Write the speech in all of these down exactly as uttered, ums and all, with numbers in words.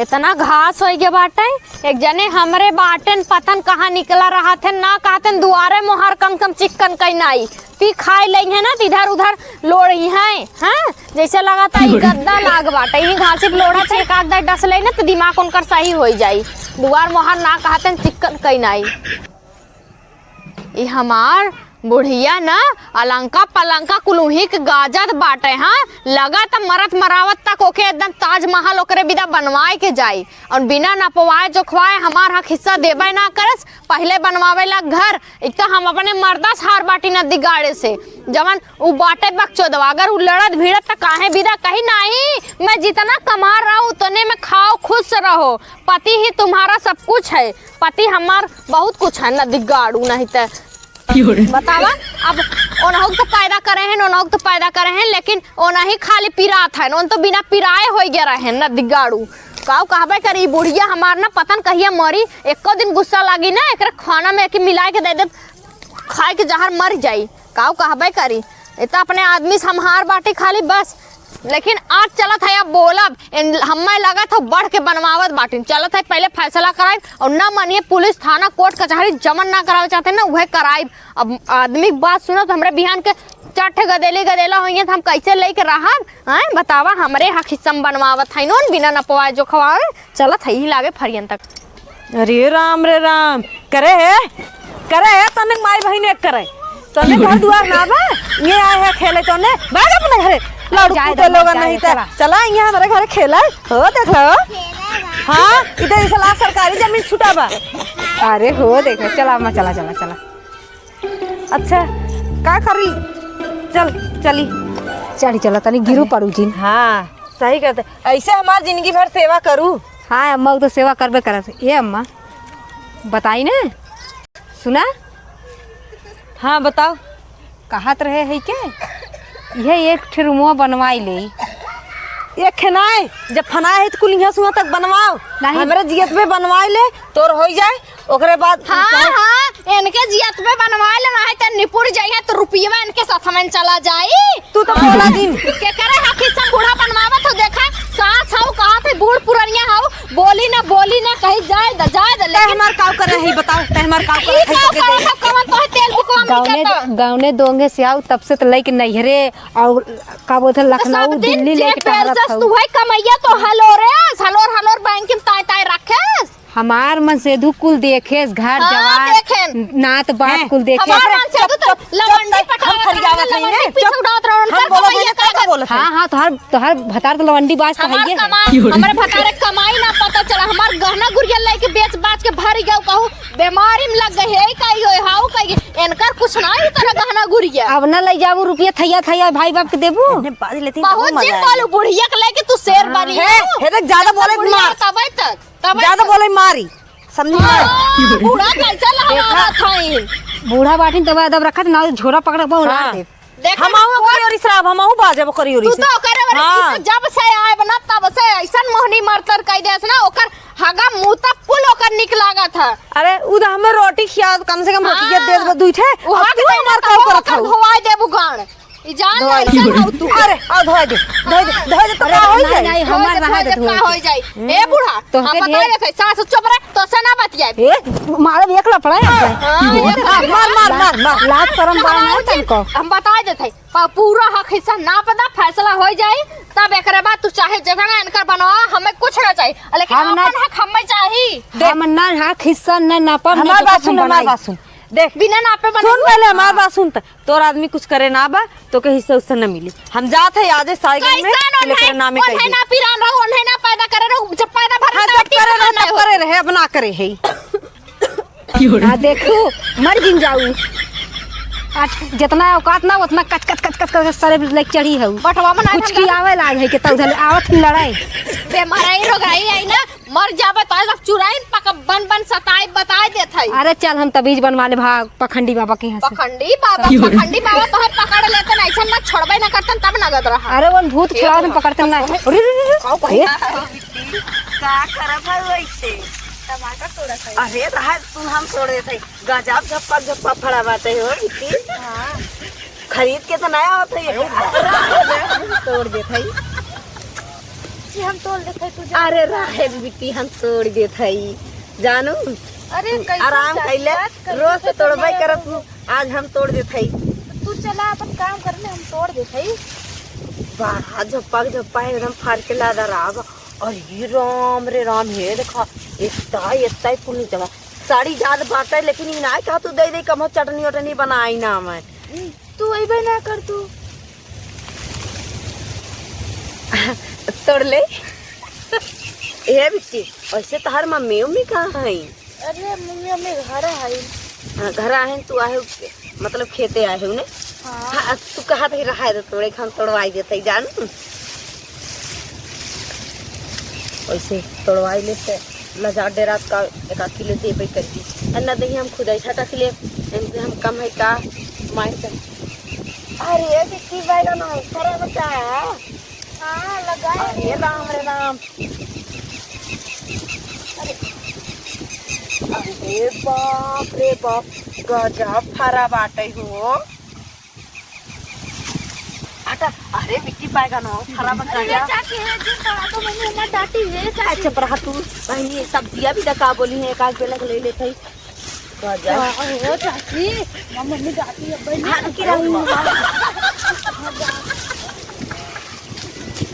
इतना घास होइ गया बाटे, एक जने हमरे बाटेन, पतन कहाँ निकला रहत है, ना कहतेन दुआरे मोहार कम से कम चिक्कन कई नाई, पी खाए लइहें ना, त इधर उधर लोड़िहें, हैं? जैसे लगाता ई गद्दा लाग बाटे, इही घासी पे लोढ़त है, एक आध दाई डस लेई ना, त दिमाग उनकर सही होइ जाई। दुआर मोहार ना कहतेन चिक्कन कई नाई। ई हमार बुढ़िया न अलंका पलंका कुल उही के गाजत बाटे, हाँ? लगा त मरत मरावत तक ओके एकदम ताजमहल ओकरे बिदा बनवाए के जाई। और बिना नपवाए जोखवाए हमार हक हिस्सा देबे ना करस, पहिले बनवावे ला घर। एक तो हम अपने मर्दा से हार बाटी न दिगाड़े से, जवन उ बाटे बकचोदवा, अगर उ लड़त भिड़त त काहे बिदा कही, "नहीं, मैं जितना कमा रहा हूँ उतने में खाओ, खुश रहो, पति ही तुम्हारा सब कुछ है।" पति हमार बहुत कुछ है, न दिगाड़ू नहीं त। बतावा, अब ओनहु तो पैदा करे हैं, ओनहु तो पैदा करे हैं, लेकिन ओनही खाली पिरात है, ओन तो बिना पिराए होइ गया रहे, न दिगाड़ू। काऊ कहबे करी, ई बुढ़िया हमार न पता न कहिया मरी, एको दिन गुस्सा लागी न, एकरे खाना में एके मिलाए के दे दे, खाए के जहर मर जाई। काऊ कहबे करी, ये तो अपने आदमी से हम हार बाटी खाली बस। लेकिन आज चलत है, अब बोलब, इन, हम्मे लगत है बढ़ के बनवावत बाटिन। चलत है, पहिले फैसला कराइब और ना मानिए पुलिस, थाना, कोर्ट, कचहरी, जमन ना करावे चाहते ना, उहे कराइब। अब आदमी के बात सुनो तो हमरे बिहान के चार ठे गदेली गदेला होइए तो हम कैसे लेके रहब? हैं, बतावा, हमरे हक हिस्सा में बनवावत है नोन, बिना नपवाए जोखवाए। चलत है, यही लागे फरियन तक। अरे राम रे राम, करे है, करे है, तने माई बहिन एक करे। तने घर दुआर ना बा, ये आए है खेले तने, भाग अपने घरे। लाडू जाए पूते दे, लोग जाए, नहीं त चला। चला, ये हमरे घरे खेला, हो देख लो। हाँ, इधर इस लाख सरकारी जमीन छुटा बा। अरे हो देख, चला अम्मा, चला, चला, चला। अच्छा, का करी? चल, चली। चली, चला, तनी गिरू पड़ू जिन। हाँ, सही कहते। ऐसे हमार जिंदगी भर सेवा करू। हाँ अम्मा, उ तो सेवा करबे करत। ए अम्मा, बताई ना, सुना। हाँ, बताओ। कहत रहे है के, यह एक ठे रूमवा बनवाई ले। एक ठे नाय, जब फनाए है तो कुल यहाँ सुहा तक बनवाओ। नहीं। हमरे जियत में बनवाई ले, तोर होई जाए, ओकरे बाद हाँ, चाहे हाँ, इनके जियत में बनवाई ले, नहीं तो निपुर जाइए तो रुपयवा इनके साथ में चला जाई। तू तो बोला जिन। के करे हा किस्सा बूढ़ा बनवावत हो, देखा, सास हऊ, कहा थे बूढ़ पुरनिया हऊ, बोली ना, बोली ना, कही जाए द, जाए द, तै लेकिन हमार काव करे है, बताओ, तै हमार काव करे ई है, काव तोके करे दे। है, कवन तोहे तेल बुकवा में गौने, चलता? गौने दोंगे से आऊ, तब से तो लइके नैहरे, और का बोलते, तो लखनऊ, सब दिन दिल्ली जेब लइके पे टहरत जस हऊ। तू है कमैया तो हलोरेस, हलोर, हलोर बैंक में ताय, ताय रखेस। हमार मन से दू कुल देखेस, घर हाँ, जवार, देखेन। नात बात हैं? कुल देखे। हमार मन से चुप, तो चुप, चुप, लवंडी चुप, पटा हम रहा, फरियावत नहीं, लवंडी हैं? पीछे चुप। उड़ावत रहा, उनका हम बोलत कमैया नहीं, का तू का बोलत है? हाँ, हाँ, तोहर, तोहर भतार तो लवंडी बाज तो हमार हइये है। कमाई, हमरे भतारे कमाई ना पता चला, हमार गहना गुरिया लेके बेच बाच के भर गयो, कहू बीमारी में लग गई है, कही गई, हाउ कही गई, इनकर कुछ ना ही तरह गहना गुरिया। अब ना ले जाबू रुपया थैया थैया भाई बाप के देबू? इतने बाज लेती हैं, बहुत तब मजा जिन आएगा। बोलू, बुढ़िया के लेके तू शेर हाँ। बनी हे, हो। हे देख, ज्यादा बोले बुढ़िया मार। तबे तक, तबे ज्यादा तक। बोले मारी। समझी ना? हाँ, बूढ़ा कैसे देखा? लहरात हईन। बूढ़ा बाटिन तब अदब रखत ना, झोरा पकड़ के उड़ा हाँ। दे। देखा हमहू ना, करियो रे श्राप, हमहू बाजब करियो रे तू से। तो करे वाला हाँ। तू तो जब से आए बना तब से ऐसन मोहनी मरतर कई देस ना, ओकर हगा मुंह तक कुल ओकर निक लागत है। अरे उ तो हमें रोटी खिया, कम से कम रोटी हाँ। दे दे दुई ठे। उ और हाथ तू में हमार ना काव तब करत ओकर हऊ? धोवाई देबू गाड़। ई जान धोवाई ऐसन हऊ तू। अरे, आ धोई दे, धोई दे, धोई दे, तो अरे, का होई नहीं, जाई? नहीं, हमार धोई दे, रहा धोई दे, दे, धोई का दे। होई जाई? हम्म? ए बूढ़ा, तोहके हम बताए ढेर देत हई, सास चुप रहे, तोसे ना बतियाए। ए, मारब एक लफड़ा है। हाँ, एक लफड़ा। मार, मार, मार, मार। लाज शरम बा ना तनको। हम बताए देत हई, प-, पूरा हक हिस्सा नाप दा, फैसला होई जाई, तब एकरे बाद तू चाहे जगह ना इनकर बनवा, हमें कुछ ना चाहिए, लेकिन हम ना अपन हक हमें चाहिए। हम ना हक हिस्सा ना नापब, ना हमार तो बात कुछ सुन, हमार बनाई। बात सुन। देख, बिना नापे बने सुन हुए। पहले हमार बात सुन त। तोर आदमी कुछ करे ना बा, तोके हिस्सा उस्सा न मिली। हम जात है आजे साइकिल में, कैसन लेकर ओन्हे, नामे ओन्हे कह दे। ना पिरान रहो, ओन्हे ना पैदा करे रहो, जब पैदा भरे हाँ, ना जब करे रहे, ना तब करे रहे, अब ना करे है। हाँ, देखू, मर जिन जाऊ। आज जितना औकात ना, उतना कच, कच, कच, कच, कच, सारे लेके चढ़ी है। बटवा में ना कुछ की आवे लाग है कि तब उधर आवत ही लड़ाई। बेमाराई रोगाई आई ना, मर जाबे तो सब चुराइन पक-, बन बन सताई बताए देत हई। अरे चल, हम तबीज बनवा ले भाग पखंडी बाबा के यहाँ से। पखंडी बाबा, पखंडी बाबा तो है पकड़ लेते ना, ऐसा ना छोड़बे ना करते तब नगद रहा। अरे वो भूत ए छुड़ा हम बाबा। पकड़ते ना। अरे, अरे, अरे, अरे। का कही? ए? का करत है वैसे? टमाटर तोड़त है। अरे रहा सुन, हम तोड़ देते हैं। गजब झप्पा झप्पा फड़ा बाटे हो बिट्टी। हाँ। खरीद के तो नया होता है। तोड़ देते हैं। कि हम तोड़ देत हई, तू जा। अरे रहे दे बिट्टी, हम तोड़ देत हई, जानू। अरे, कैसन आराम चाची कैले, बात कर, रोज से तोड़बे करत हूँ, आज हम तोड़ देत हई। तू चला अपन काम करने, हम तोड़ देत हई। बड़ा झप्पा के झप्पा है, एकदम फाड़ के लादा राब। अरे राम रे राम, हे देखा, इतना, इतना ही फूल निकला। साड़ी जात बाटे, लेकिन ई नाय कहा तू दे दे, कमो चटनी वटनी बनाई ना मैं। तू अइबे ना कर तू। तोड़ ले। ए बिट्टी, वैसे तोहार मम्मी उम्मी कहाँ हई? अरे मम्मी, मम्मी घर हई। हाँ, घर आहे, तू आहे, मतलब खेते आहे उन्हें। हाँ। हाँ, तू कहा थे रहा है तो तोड़े खान तोड़वाई देते जान। वैसे तोड़वाई लेते, लजा डेरात का एक आध किलो देबे करती। आ ना दही हम खुद ऐसा टस ले, इनसे हम कम है का, मार कर। अरे बिट्टी बैगन है, खराब का है। हाँ, लगा है। अरे राम रे राम। अरे, अरे बाप रे बाप, गजब फरा बाटे हो। हटा, अरे बिट्टी बैगन हो, फरा बता अरे जा। चाची है, जिन तोड़ा तो मम्मी हमार डांटी है, चाची। अच्छा, पर हाँ तू बहनी सब्जिया भी दका बोली है, एक आध बेला के ले लेते ही। गजब। हाँ, अरे चाची, मम्मी डांटी है, बहनी। हाँ, रुकी रही हूँ।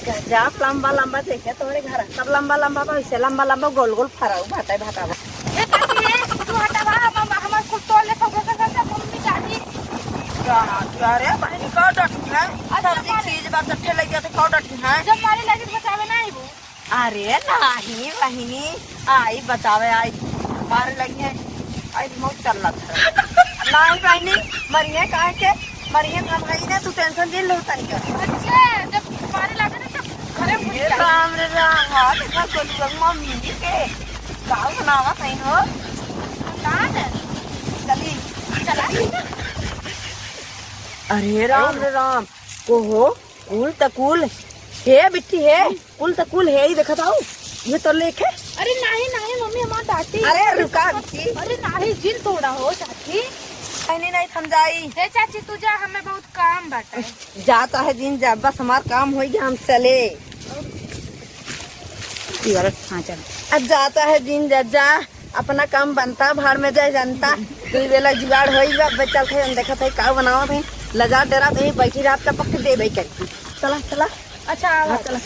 गजब लंबा लंबा देखे तोहरे घर, सब लंबा लंबा बा, वैसे लंबा लंबा गोल गोल फराऊ भाटा भाटा बा। ए चाची, ए, तू हटावा, हम, हम कुल तोड़ ले, सब, सब, सब, सब, मम्मी डांटी। अरे बहनी, का डटी है? अच्छा, सब्जी मारे। चीज बा, चट्टे लग गया तो का डटी है? जब मारे लगी तो बचावे ना आई वो। अरे नाही बहिनी, आई बतावे, आई मारे लगी है, आई मौत चल रहा था। नाही बहिनी, मरिए काहे के, मरिए तो हम है ही ना, तू टेंशन जिन लो तनी का। अच्छा, जब मारे लगे ना तब घरे घुस ये जाए। राम रे राम, हाँ, देखा गोलू बाबू मम्मी के गाँव बनावा कहीं हो। कहाँ है? चली। चला। अरे राम रे राम, को हो, कुल त कुल, हे बिट्टी हे, कुल त कुल हे, ही देखत हऊ, ये तो लेखे। अरे नाही, नाही मम्मी, हमार डांटी। अरे रुका बिट्टी। अरे नाही, जिन तोड़ा हो चाची। नहीं, नहीं, नहीं, हम जाई। हे चाची, तू जा, हमें बहुत काम बाटे। जा चाहे जिन जा, बस हमार काम होइ गया, हम चले। ठीक है, हाँ, चल। अब जा चाहे जिन जा, जा, अपना काम बनता, भाड़ में जाए जनता। दुई बेला जुगाड़ होई बा, अब चलत है, हम देखत है, का बनावत है। लजा डेरा तो ही बैठी रात का पक्के देबे करती। चला, चला। अच्छा, आवा। हाँ, चला।